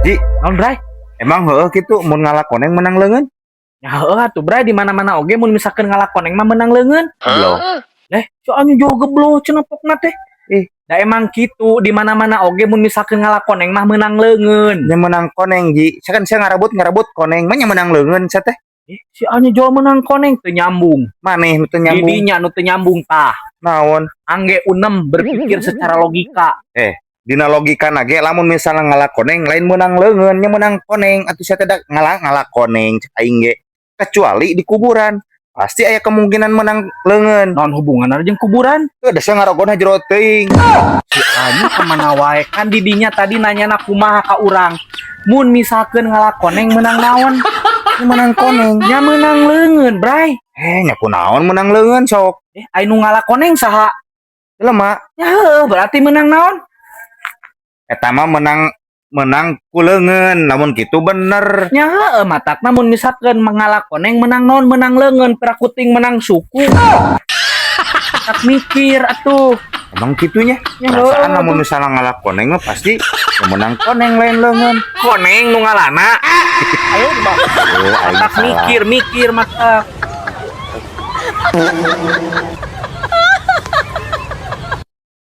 Ji, Naon, Bray? Emang heueuh kitu mun ngala koneng menang leungeun? Ya heueuh atuh, Bray, di mana-mana oge mun misalkan ngala koneng mah menang leungeun. Belum. Eh, soalnya jauh geblo cenah pokna teh. Ih. Da emang kitu, di mana-mana oge mun misalkan ngala koneng mah menang leungeun. Nya menang koneng, Ji. Saya kan saya ngarebut ngarebut koneng mah nya menang leungeun saya teh. Eh, si anya jual menang koneng teu nyambung. Maneh nu teu nyambung. Didinya nu teu nyambung tah. Naon? Angge unem berpikir secara logika. Dina logika ge lamun misalnya ngala koneng lain menang leungeun, nya menang koneng atuh saya teh ngala ngala koneng cek aing ge. Kecuali di kuburan pasti aya kemungkinan menang leungeun. Naon hubungan jeung kuburan? Teu da sia ngarogona jero teuing. Si anya kemana wae, kan didinya tadi nanya na kumaha ka urang. Mun misalkan ngala koneng menang naon? Nya menang koneng. Nya menang leungeun, Bray. Eh, nya kunaon menang leungeun sok? Eh, ai nu ngala koneng saha? Jelema. Ya heueuh, berarti menang naon? Eta mah menang menang ku leungeun lamun kitu bener. Nya heueuh, matakna mun misalkan ngala koneng menang naon, menang leungeun, perakuting menang suku. Tak mikir atuh. Emang kitunya? Ya, perasaan heueuh. Lamun misalnya ngala koneng mah pasti yang menang koneng lain leungeun. Koneng nu ngalana. Ayo, Bang. Oh, aing Tak salah. Mikir mikir mata.